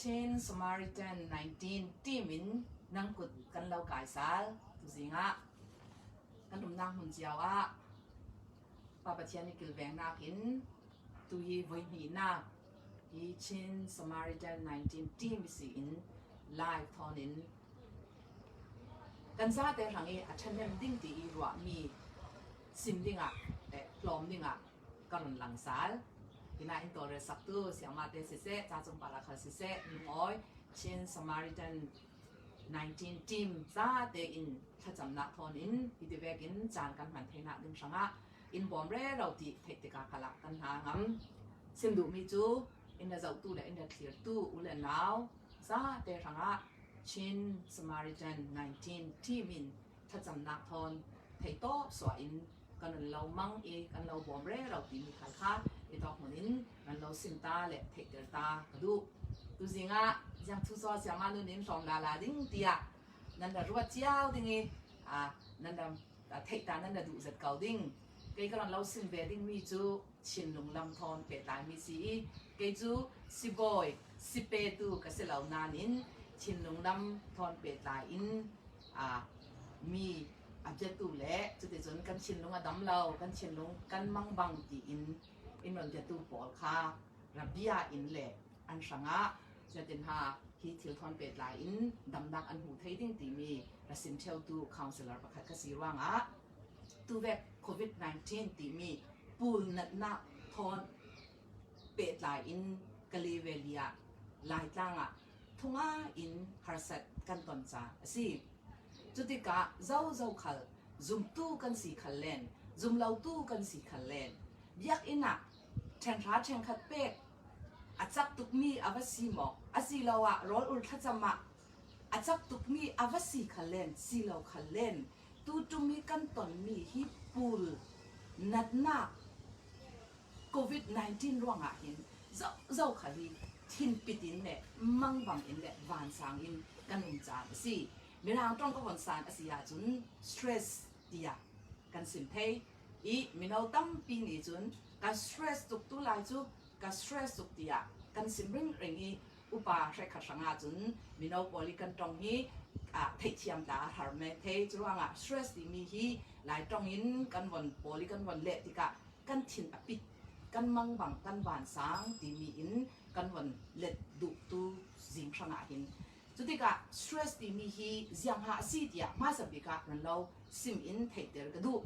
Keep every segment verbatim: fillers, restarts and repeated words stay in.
Chin Samaritan nineteen team in nang kut kan lo kaisal. Tuzingah kan umnak hmun ziau ah Pa Pathian i kilvengnak in tu hi voihnihnak hi Chin Samaritan nineteen team i si in live thawn in kan zate hrang i a ṭhahnem ding ti i ruahmi sim dingah, eh, hlawm dingah ka run langsal. Hina in tawlrelsaktu siamate siseh, ca cung pala khal siseh, mimawi Chin Samaritan nineteen team zate in thlacamnak thawn in hiti vekin caan kan hman theinak ding hrangah in bawm rero ti theih tikah khalah kan hna ngam. Sim duhmi cu in na zohtu le in na thlirtu u le nau zate hrangah Chin Samaritan nineteen team in thlacamnak thawn theih tawp suah in kan run lo mang i kan lo bawm rero timi khal kha i tawk hmun in kan lo sim ta le theihter ta ka duh. Tuzingah ziang thu saw siamah nun in hrawm lala ding tiah nan da ruat ciau ding i, aa, nan da, aa, theih ta nan da duh zet ko ding. Kei ka run lo sim ve dingmi cu Chinlung lam thawn pehtlai mi si i, kei cu sibawi, sipetu ka si lo nain Chinlung lam thawn pehtlai in, aa, mi a biatu le cuticun kan Chinlung a dam lo, kan Chinlung kan mangbang tiin in run biatu pawl kha ra bia in le an hrangah cutin ha hi thil thawn pehtlai in damnak an hmu thei ding timi ra sim ṭheutu counsellor pakhat ka si ruangah tuvek covid nineteen timi pul natnak thawn pehtlai in Kalay Valley ah Laitlang ah thungai in harsat kan ton ca a si. Cutikah zozo khal zumtu kan si khal len, zumlotu kan si khal len, biakinn ah ṭhenhra ṭhenkhat pek a cak tukmi a va si maw, asiloah rawl ur thlacam ah a cak tukmi a va si khal len, si lo khal len, tu ṭum i kan tonmi hi pul natnak covid nineteen ruangah hin zozo khal hi thinpit in le mangbang in le vansang in kan um caan a si. Mirang ṭong ka von san a si ahcun stress tiah kan sim thei i mino tampi nih cun ka stress tuk tu lai cu ka stress tuk tiah kan sim ringring i upa hrekkhat hrangah cun mino pawl i kan ṭong hi, ah, theihthiam tla a har men thei. Curuangah stress timi hi Lai ṭong in kan von pawl i kan von leh tikah kan thin a pit, kan mangbang, kan vansang timi in kan von let duhtu zing hrangah hin. Cutikah stress timi hi ziangha a si tiah hmaisa bik ah run lo sim in theihter ka duh.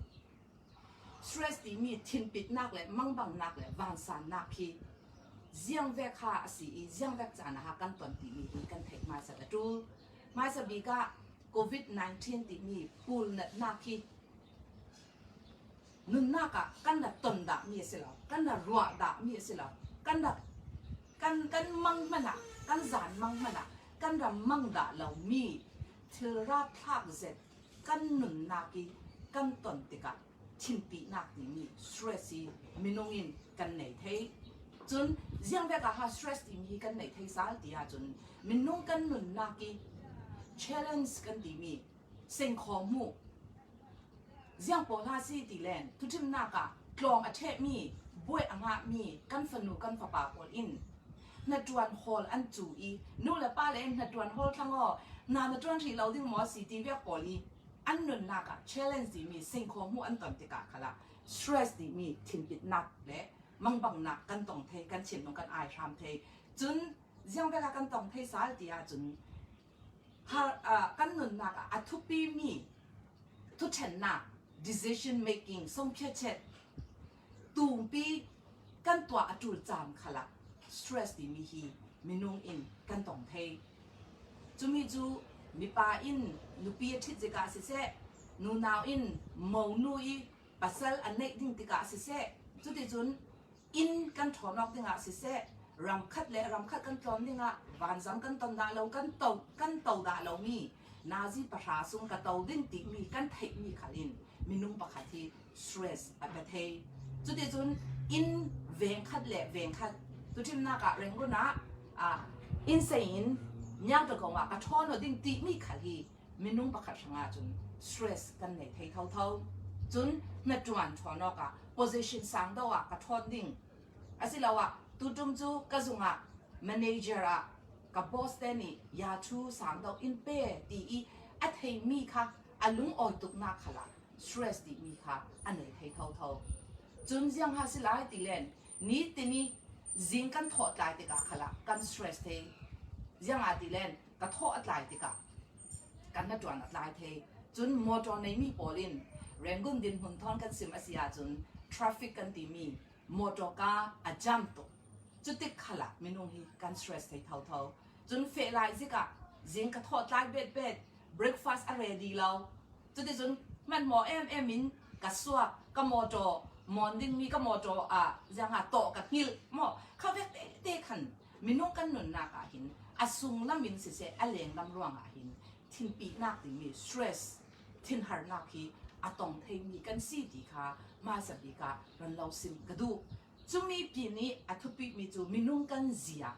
Stress timi thinpitnak le mangbangnak le vansannak hi ziangvek ha a si i ziangvek caan ha kan ton timi hi kan theih hmaisa ka ṭul. Hmaisa bik ah covid nineteen timi pul natnak hi nunnak ah kan rak ton dahmi a si lo, kan rak ruah dahmi a si lo, kan rak, kan, kan mang hmanh ah, kan zan mang hmanh ah kan rak mang dah lomi thil rapthlak zet kan nunnak i kan ton tikah thinpitnak timi stress hi minung in kan nei thei. Cun ziangvek ah ha stress timi hi kan nei thei sal ti ahcun minung kan nunnak i challenge kan timi sengkhawm hmuh. Ziang pawl ha si ti len, thuṭhimnak ah tlawng a ṭhehmi, buaih a ngahmi kan fanu, kan fapa pawl in hnaṭuan hawl an cu i, nu le pa le in hnaṭuan hawl thlang aw, na na ṭuan hrih lo ding maw si ti vek pawl i, an nunnak ah challenge timi sengkhawm hmuh an ton tikah khalah stress timi thinpitnak le mangbangnak kan tong thei, kan thinlung kan ai hram thei. Cun ziangvek ah kan tong thei sal ti ahcun, ha, ah, kan nunnak ah a thupimi thuṭhennak, decision making, songphiachet, tumpi kan tuah a ṭul caan khalah stress timi hi minung in kan tong thei. Cumi cu mipa in nupi a ṭhit zikah siseh, nunau in monu i pasal a neih ding tikah siseh, cuticun inn kan ṭhawn awk dingah siseh, ramkhat le ramkhat kan tlawn dingah, vanzam kan ton dah lo, kan to, kan to dah lomi nazi pahra sung ka to ding timi kan theihmi khal in minung pakhat hi stress a pe thei. Cuticun inn vengkhat le vengkhat, tuṭhimnak ah Rangoon ah, ah, inn sei in Myaung Tagong ah ka ṭhawn aw ding timi khal hi minung pakhat hrangah cun stress kan nei thei thotho. Cun hnaṭuan ṭhawn awkah position sang deuh ah ka ṭhawn ding, asiloah tuṭum cu ka zungah manager ah ka boss te nih ya thu sang deuh in pe ti i a thei mi kha a lungawi tukna khalah stress ti mi kha a nei thei thotho. Cun ziang ha si lai ti len, ni tin i zing kan thawh tlai tikah khalah kan stress thei. Ziang a ti len, ka thawh a tlai tikah kan na ṭuan a tlai thei. Cun motor nei mi pawl in Rangoon dinhmun thawn kan sim a si ahcun traffic kan ti mi motor ka a jam tuk. Cutik khalah minung hi kan stress thei thotho. Cun feh lai zikah zing ka thawh tlai betbet, breakfast a ready lo. Cuticun hmanhmawh em em in ka suak, ka motor, mawn ding mi ka motor ah ziang a tawh ka hngilh maw? Kha vek tete khan minung kan nunnak ah hin a sunglam in siseh, a lenglam ruangah hin thinpihnak timi stress, thinharnak hi a tong theimi kan si ti kha hmaisa bik ah ron lo sim ka duh. Cumi pi nih a thupimi cu minung kan zia,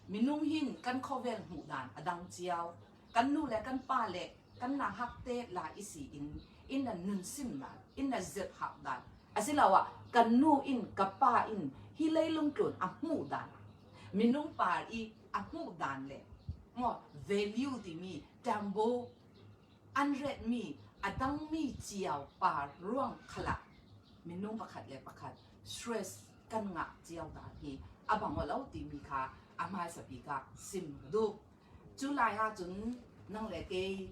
minung hin kan khawvel hmuh dan a dang cio. Kan nu le kan pa le kan nauhak te lai i si in, in na nunsim dan, in na zirhhak dan, asiloah kan nu in, ka pa in hi leilung tlun a hmuh dan, minung par i a hmuh dan le maw, value timi tambo an retmi a dangmi cio par ruang khalah minung pakhat le pakhat stress kan ngah cio dan hi a bang aw lo timi kha a hmaisa bik ah sim ka duh. Cu lai ahcun nang le kei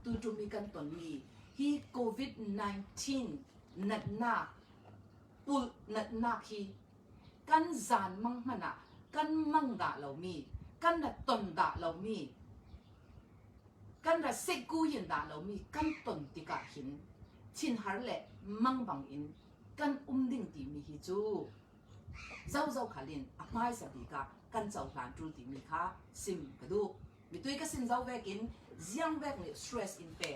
tu ṭum i kan tonmi hi covid nineteen natnak, pulh natnak hi kan zan mang hmanh ah kan mang dah lomi, kan rak ton dah lomi, kan rak sekku yin dah lomi kan ton tikah hin thinhar le mang bangin kan um ding timi hi cu zozo khal in a hmaisa bik ah kan cohlan ṭul timi kha sim ka duh. Mitui ka sim zo vekin ziang vek nih stress in pe.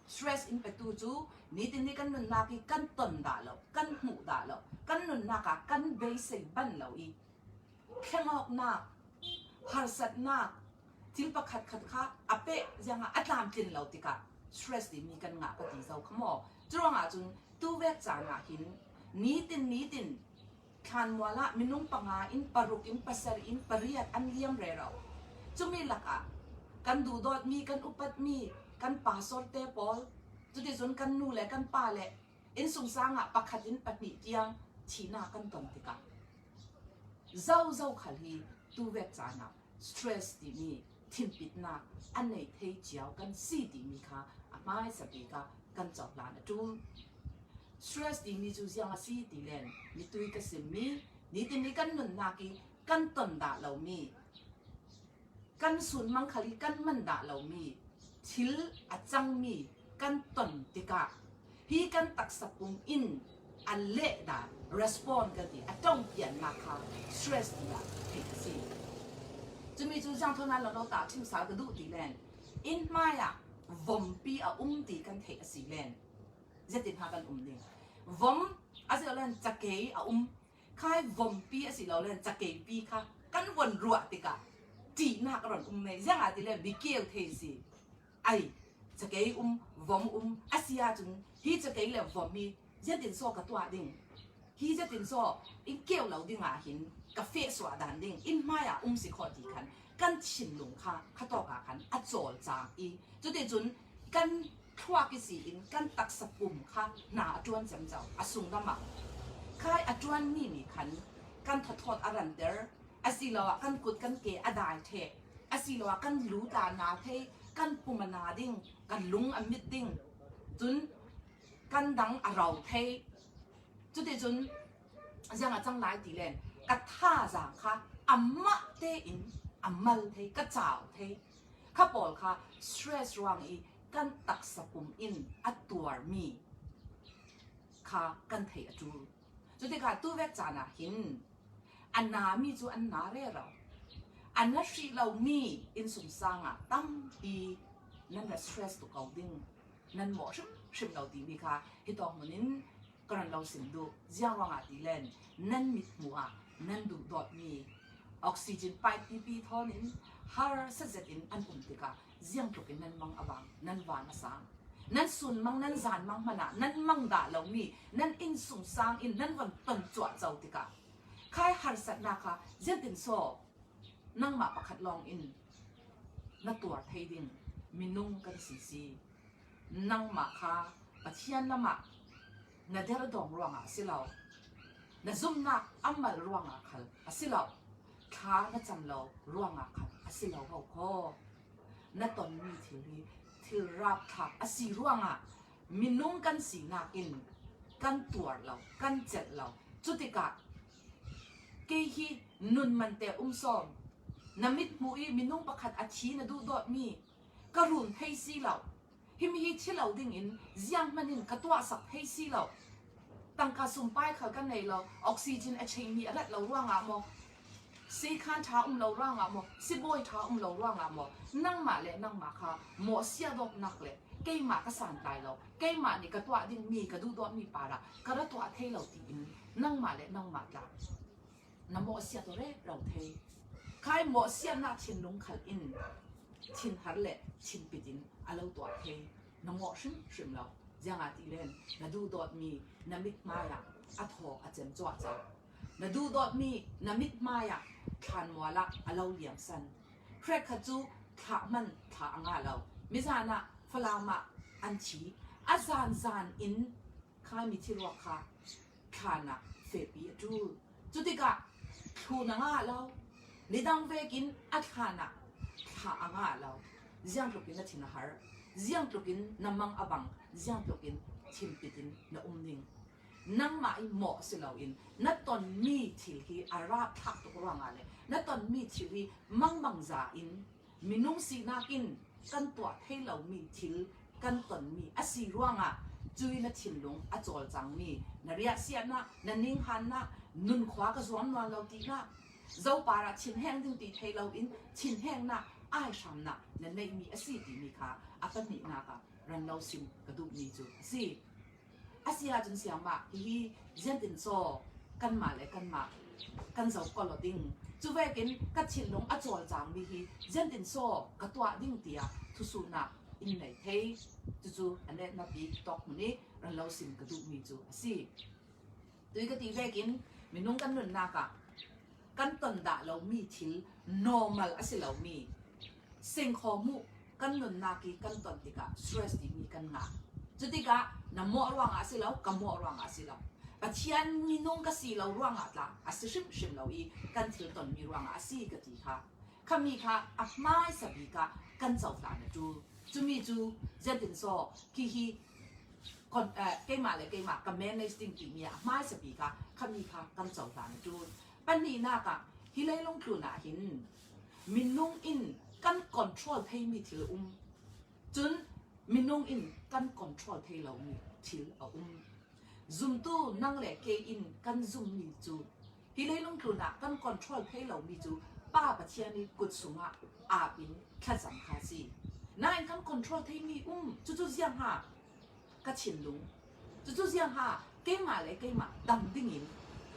Stress in petu cu nitin ni kan nunnak i kan ton dah lo, kan hmuh dah lo, kan nunnak ah kan beisei ban lo i thlengawknak, harsatnak, thil pakhatkhat kha a peh ziangah a tlamtlin lo tikah stress timi kan ngah ka ti zo kha maw? Curuangah cun tuvek caan ah hin nitin nitin thlanmual ah minung panga in paruk in pasarih in pariat an liam rero. Cumi lakah kan duhdawtmi, kan upatmi, kan pastor te pawl, cuticun kan nu le kan pa le innsungsang ah pakhat in pahnih tiang thihnak kan ton tikah zozo khal hi tuvek caan ah stress timi thinpitnak a nei thei cio kan si timi kha a hmaisa bik ah kan cohlan a ṭul. Stress timi cu ziang a si ti len mitui ka simmi, nitin ni kan nunnak i kan ton dah lomi, kan sunmang khal i kan man dah lomi thil a cangmi kan ton tikah hi kan taksa pum in a leh dan respond kan ti a ṭongpiannak kha stress tiah theih a si. Cumi cu ziangthawn ah lo lo tahṭhim sal ka duh ti len in hmai ah vompi a um ti kan theih a si len zetin ha kan um ding? Vom a si lo len cakei a um. Khai vompi a si lo len cakeipi kha kan von ruah tikah ṭihnak a ron um mei. Ziangah ti le mi keu thei si. Ai, cakei um, vom um a si ahcun hi cakei le vom hi ziatin saw ka tuah ding, hi ziatin saw in keu lo dingah hin ka feh suah dan ding, in hmai ah um si khawh ti khan kan thinlung kha khatawk ah khan a cawlcang i, cuticun kan thluak i si in kan taksa pum kha hna a ṭuan ciamco a sunglam ah khai a ṭuan mi nih khan kan thathawt a ranter, asiloah kan kut kan ke a dai ṭheh, asiloah kan lu tla na thei, kan pum a na ding, kan lung a mit ding, cun kan dang a ro thei. Cuticun ziang a cang lai ti len ka thazaang kha amah tein a mal thei, ka cau thei. Kha pawl kha stress ruang i kan taksa pum in a tuarmi kha kan theih a ṭul. Cutikah tuvek caan ah hin a nami cu an na rero. A na hrih lomi innsungsang ah tampi nan rak stress tuk ko ding, nan mawh hrimhrim lo timi kha hitawk hmun in ka ron lo sim duh. Ziang ruangah ti len nan mithmuh ah nan duhdawtmi oxygen pipe pipi thawn in harsa zet in an um tikah ziangtluk in nan mang a vang, nan van a sang, nan sunmang, nan zanmang hmanh ah nan mang dah lomi nan innsungsang in nan von ton cuah co tikah khai harsatnak kha ziatin saw nangmah pakhat lawng in na tuar thei ding minung kan si si. Nangmah kha Pathian lamah na derdawng ruangah a si lo, na zumnak a mal ruangah khal a si lo, thla na cam lo ruangah khal a si lo ho khaw. Na tonmi thil hi thil rapthlak a si ruangah minung kan sinak in kan tuar lo, kan celh lo. Cutikah kei hi nun mante um sawm, na mit hmuh i minung pakhat a thi na duhdawtmi ka run thei si lo. Himi hi thi lo dingin zianghman in ka tuahsak thei si lo. Tangka sumpai khal ka nei lo, oxygen a cheimi a lat lo ruangah maw, sikhan tha um lo ruangah maw, sibawi tha um lo ruangah maw, nangmah le nangmah kha mawhsiat awknak le keimah ka santlai lo, keimah nih ka tuah dingmi ka duhdawtmi parah ka ra tuah thei lo tiin nangmah le nangmah tla na mawhsiat aw rero thei. Khai mawhsiatnak thinlung khal in thinhar le thinpit in a lo tuah thei. Na mawh hrimhrim lo. Ziangahtile na duhdawtmi na mithmai ah a thaw a cem cuahcuah. Na duhdawtmi na mithmai ah thlanmual ah a lo liamsan. Hrekkhat cu thlah hman thlah a ngah lo. Mizan ah Falam ah an thi. A zanzan in kha mithi ruak kha thlan ah fehpi a ṭul. Cutikah thlun a ngah lo. Nidang vekin a thlan ah thlah a ngah lo. Ziangtlukin na thin a har, ziangtlukin na mang a bang, ziangtlukin thinpit in na um ding. Nangmah i mawh si loin na tonmi thil hi a rapthlak tuk ruangah le na tonmi thil hi mangbangza in minung sinak in kan tuah thei lomi thil kan tonmi a si ruangah cui na thinlung a cawlcangmi na riahsiatnak, na ninghannak, nunkhua ka zuam nuam lo tinak, zopar ah thinheng ding ti thei loin thinhengnak, aihramnak na neihmi a si timi kha a pahnihnak ah ran lo sim ka duhmi cu a si. A si ahcun siangmah hihi ziantin saw kanmah le kanmah kan zo ko lo ding. Cuvekin ka thinlung a cawlcangmi hi ziantin saw ka tuah ding tiah thusuhnak in nei thei. Cucu a netna bik tawk hmun i ran lo sim ka duhmi cu a si. Tui ka ti vekin minung kan nunnak ah kan ton dah lomi thil normal a si lomi, sengkhawm uh kan nunnak i kan ton tikah stress timi kan ngah. Cutikah na mawh ruangah a si lo, ka mawh ruangah a si lo, Pathian minung ka si lo ruangah tla a si hrimhrim lo i kan thil tonmi ruangah a si ka ti kha. Khami kha a hmaisa bik ah kan cohlan a ṭul. Cumi cu ziantin saw khi hi kon-, eh, keimah le keimah ka manage ding timi ah a hmaisa bik ah khami kha kan cohlan a ṭul. Pahnihnak ah hi leilung tlun ah hin minung in kan control theimi thil a um. Cun minung in kan control thei lomi thil a um. Zumtu nang le kei in kan zummi cu hi leilung tlun ah kan control thei lomi cu Pa Pathian i kut sungah ap in thlacam kha a si. Nain kan control theimi um, cucu ziangha ka thinlung, cucu ziangha keimah le keimah dam dingin,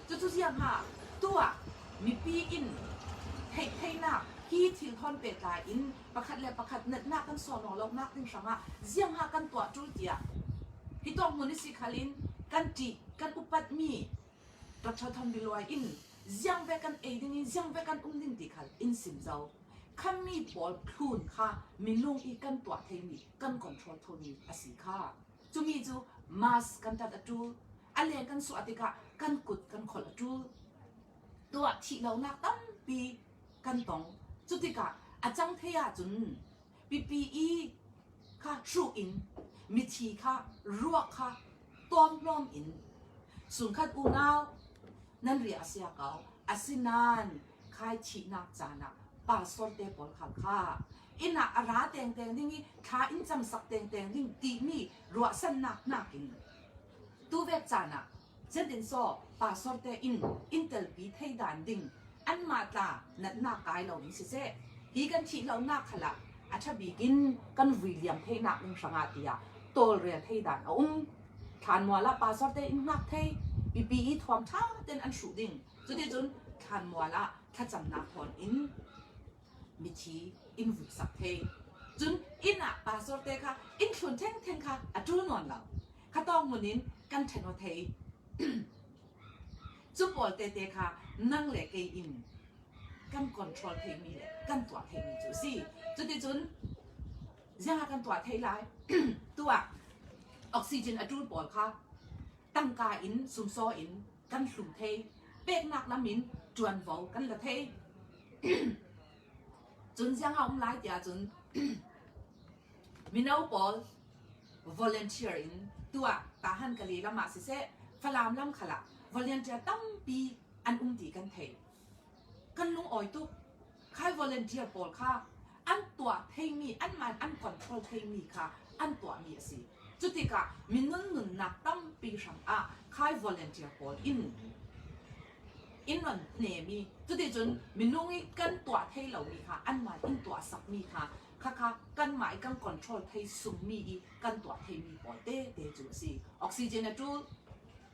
cucu ziangha tuah mipi in theih theinak hi thil thawn pehtlai in pakhat le pakhat natnak kan sawn aw lonak ding hrangah ziangha kan tuah ṭul tiah hi tawk hmun i si khalin kan ṭih, kan upatmi Doctor Thon Biluai in ziangvek kan ei dingin ziangvek kan um ding ti khal in sim zo. Khami pawl thlun kha minung i kan tuah theimi, kan control thomi a si kha. Cumi cu mask kan tat a ṭul, a leng kan suah tikah kan kut kan kholh a ṭul. Tuah thih lonak tampi kan tong. Cutikah a cang thei ahcun P P E kha hruh in, mithi kha ruak kha tawmhlawm in, sunkhat unau nan riah a si a ko, asinain khai thihnak caan ah pastor te pawl khal kha inn ah a ra tengteng ding i thla in camsak tengteng ding timi ruahsannak nakin tuvek caan ah Ziantin saw pastor te in in telpi thei dan ding anmah tla natnak kai lo in siseh, hi kan thih lonak khalah a ṭha bik in kan vui liam theinak ding hrangah tiah tawlrel thei dan a um. Thlanmual ah pastor te in hngak thei, P P E thuam ṭha ten an hruh ding. Cuticun thlanmual ah thlacamnak thawn in mithi in vuiksak thei. Cun inn ah pastor te kha in thlun thengtheng kha a ṭul nawn lo. Kha tawng hmun in kan ṭhen aw thei. Cu pawl tete kha nang le kei in kan control thei mi le kan tuah thei mi cu a si. Cuticun ziangah kan tuah thei lai? Tuah oxygen a ṭul pawl kha tangka in, sumsaw in kan hlum thei, peknak lam in ṭuanvo kan la thei. Cun ziangah um lai tiah cun mino pawl volunteer in tuah Tahan Kali lamah siseh, Falam lam khalah volunteer tampi an um ti kan thei. Kan lungawi tuk. Khai volunteer pawl kha an tuah theimi, anmah in an control theimi kha an tuahmi a si. Cutikah minung nunnak tampi hrangah khai volunteer pawl in in on hnemi. Cuticun minung i kan tuah thei lomi kha, anmah in tuahsakmi kha, khakha kanmah i kan control thei sungmi i kan tuah theimi pawl tete cu a si. Oxygen a ṭul,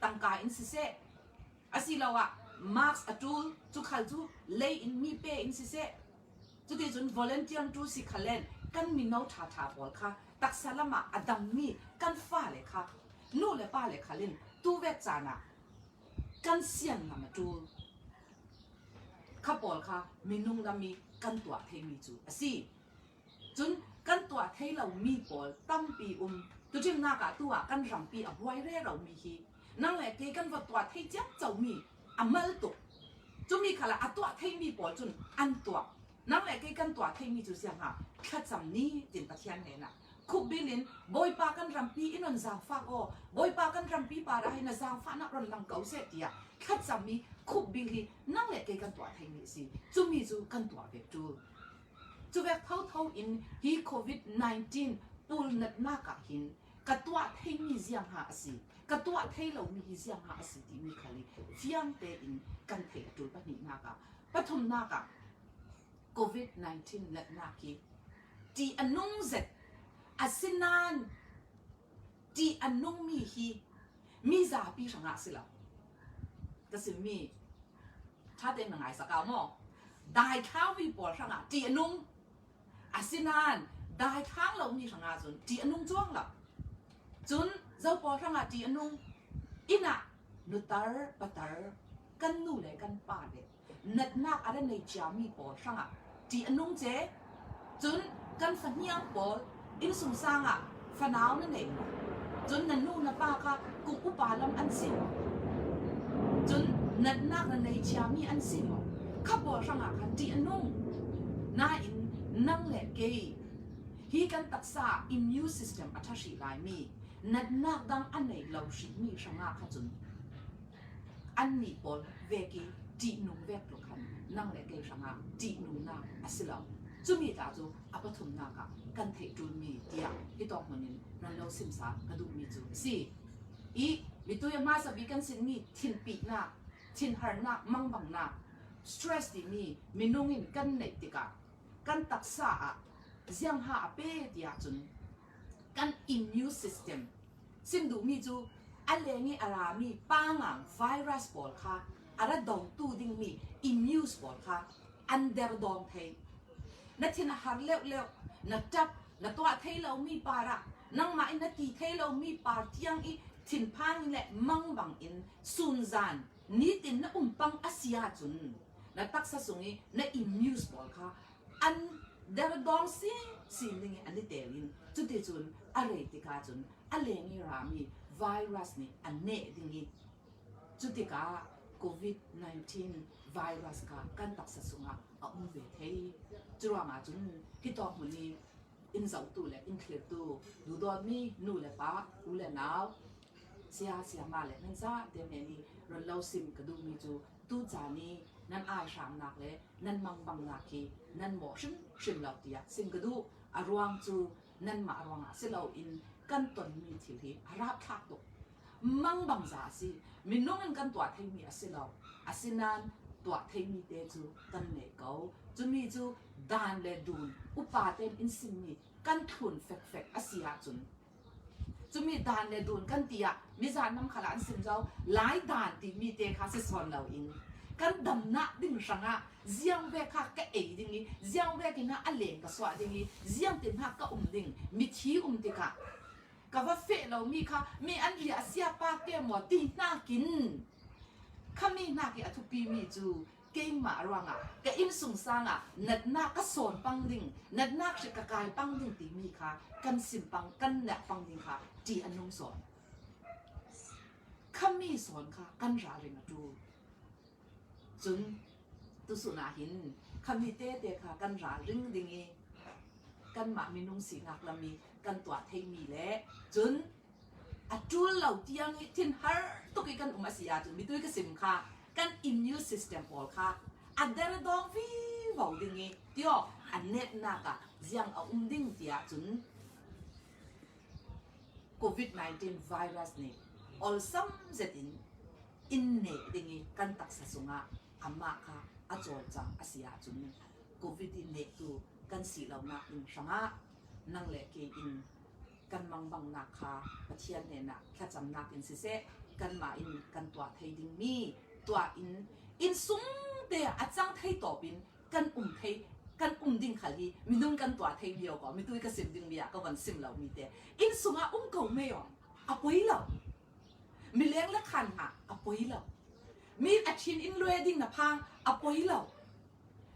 tangka in siseh, asiloah mask a ṭul, cu khal cu lei in mi pe in siseh. Cuticun volunteer ṭul si khalen kan mino ṭhaṭha pawl kha taksa lamah a dammi kan fale kha, nu le pa le khal in tuvek caan ah kan sian lam a ṭul kha pawl kha minung lam i kan tuah theimi cu a si. Cun kan tuah thei lomi pawl tampi um. Tuṭhimnak ah tu ah kan rampi a buai reromi hi nang le kei kan va tuah thei ciamcomi a mal tuk. Cumi khalah a tuah theimi pawl cun an tuah. Nang le kei kan tuah theimi cu ziangah thlacam ni tin Pathian hnenah khukbil in, Bawipa, kan rampi in on zaangfak aw, Bawipa, kan rampi parah hin na zaangfahnak ron lang ko seh, tiah thlacam i khukbil hi nang le kei kan tuah theimi a si. Cumi cu kan tuah ve ṭul. Cuvek thotho in hi covid nineteen pulnatnak ah hin ka tuah theimi ziangha a si, ka tuah thei lomi hi ziangha a si timi khal i fiang tein kan theih a ṭul. Pahnihnak ah, pathumnak ah, covid nineteen natnak hi ṭih a nung zet, asinain ṭih a nungmi hi mi zapi hrangah a si lo. Ka simmi ṭha tein na ngaisak au maw? Daithlangmi pawl hrangah ṭih a nung, asinain daithlang lomi hrangah cun ṭih a nung cuang lo. Cun zo pawl hrangah ṭih a nung, inn ah nutar patar, kan nu le kan pa le natnak a ra nei ciami pawl hrangah ṭih a nung ce. Cun kan fahniang pawl, innsungsang ah fanau na nei maw? Cun na nu na pa kha kum upa lam an si maw? Cun natnak na nei ciami an si maw? Kha pawl hrangah khan ṭih a nung. Nain nang le kei hi kan taksa immune system a ṭha hrih laimi, natnak dang a nei lo hrihmi hrangah kha cun annih pawl vek i ṭihnung vek tluk khan nang le kei hrangah ṭihnungnak a si lo. Cumi tla cu a pathumnak ah kan theih ṭulmi tiah hitawk hmun in nan lo simsa ka duhmi cu a si. I mitui a hmasa bik kan sinmi thinpihnak, thinharnak, mangbangnak, stress timi minung in kan neih tikah kan taksa ah ziangha a pe tiah cun kan immune system, sim duhmi cu a leng i a rami pangang virus pawl kha, a ra dotu dingmi immune pawl kha an derdawng thei. Na thin a har leuhleuh, na ṭap, na tuah thei lomi parah, nangmah in na ti thei lomi par tiang i thinphang le mangbang in sunzan nitin na um pang a si ahcun na taksa sung i na immune pawl kha an derdawng si, si ning i an i tel in, cuticun a rei tikah cun a leng i rami virus nih an neh ding i, cutikah covid nineteen virus kha kan taksa sungah a um ve thei. Curuangah cun hitawk hmun i in zohtu le in thlirtu, duhdawtmi nu le pa, u le nau, saya, sayama le nan zate hnen i ron lo sim ka duhmi cu tu caan i nan aihramnak le nan mangbangnak hi nan mawh hrimhrim lo tiah sim ka duh. A ruang cu nanmah ruangah si loin kan tonmi thil hi a rapthlak tuk. Mangbangza a si. Minung in kan tuah theimi a si lo. Asinain tuah theimi te cu kan nei ko. Cumi cu dan le dun upa tein in simmi kan thlun fekfek a si ahcun, cumi dan le dun kan ti ah mizan nam khalah an sim zo, lai dan timi te kha si sawn loin kan damnak ding hrangah ziang vek kha ka ei ding i, ziang vekin ah a leng ka suah ding i, ziangtin hna ka um ding, mithi um tikah ka va feh lomi kha mi an riah a siapa ke maw ti hnakin, khami hnak i a thupimi cu Keimah ruangah ka innsungsangah natna ka sawn pang ding, natna hrik ka kai pang ding timi kha kan sim pang, kan nek pang ding kha ti a nung sawn. Khami sawn kha kan ralring a ṭul. Cun tusun ah hin khami tete kha kan ralring ding i kanmah minung sinak lam i kan tuah theimi le cun a ṭul lo tiang i thinhar tuk i kan um a si ahcun mitui ka sim kha kan immune system pawl kha a der a dawng vivo ding i tio a netnak ah ziang a um ding tiah cun covid nineteen virus nih olsam zetin in neh ding i kan taksa sungah amah kha a cawlcang a si ahcun covid i nehtu kan si lonak ding hrangah nang le kei in kan mangbangnak kha Pathian hnenah thlacamnak in siseh, kanmah in kan tuah thei dingmi tuah in innsung te a cang thei tawpin kan um thei, kan um ding khal hi minung kan tuah thei mi aw ko, mitui ka sim dingmi ah ka van sim lo mi te innsung ah um ko mei aw, a poi lo. Mileng le khan hna a poi lo. Mi a ṭhin in lue ding na phang a poi lo.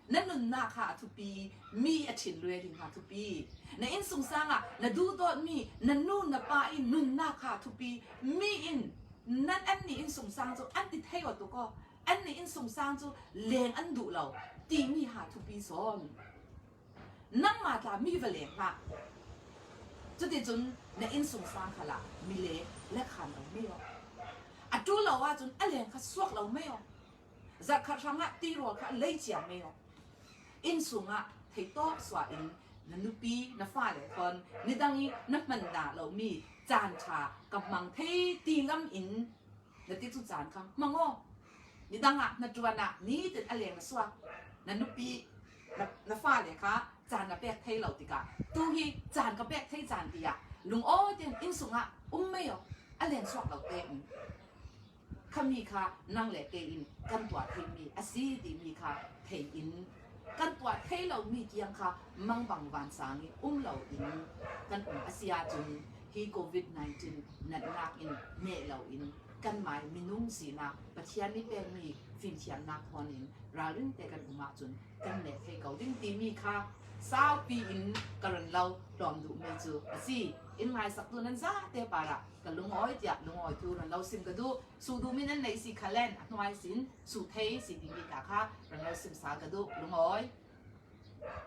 Na nunnak kha a thupi, mi a ṭhin lue ding kha a thupi. Na innsungsang ah na duhdawtmi na nu na pa in nunnak kha a thupi. Mi in nan annih innsungsang cu an ti thei aw tuk aw, annih innsungsang cu leng an duh lo timi ha thupi sawn. Nangmah tla mi va leng hlah. Cuticun na innsungsang khalah mi le le khan lo mei aw. A ṭul lo ahcun a leng kha suak lo mei aw. Zarhkhat hrangah tirawl kha lei cia mei aw. Innsungah theitawk suah in na nupi na fale thawn nidang i na hman dah lomi caan ṭha ka hmang thei ti lam in na ti cu caan kha hmang aw. Nidang ah hnaṭuan ah nitin a leng na suak na nupi na, na fale kha caan na pek thei lo tikah tu hi caan ka pek thei caan tiah lungawi tein innsungah um mei aw, a leng suak lo tein. Khami kha nang le kei in kan tuah theimi a si timi kha thei in kan tuah thei lomi tiang kha mangbang vansang i um lo in kan um a si ahcun hi covid nineteen natnak in neh lo in kanmai minung sinak Pathian nih pekmi fimthiamnak thawn in ralring te kan um ahcun kan neh thei ko ding timi kha saupi in ka run lo tlawm duhmi cu a si. In ngaisaktu nan zate parah ka lungawi tiah lungawi thu run lo sim ka duh. Suh duhmi nan nei si khalen a hnuai sin suh thei si timi ta kha run lo sim sal ka duh. Lungawi.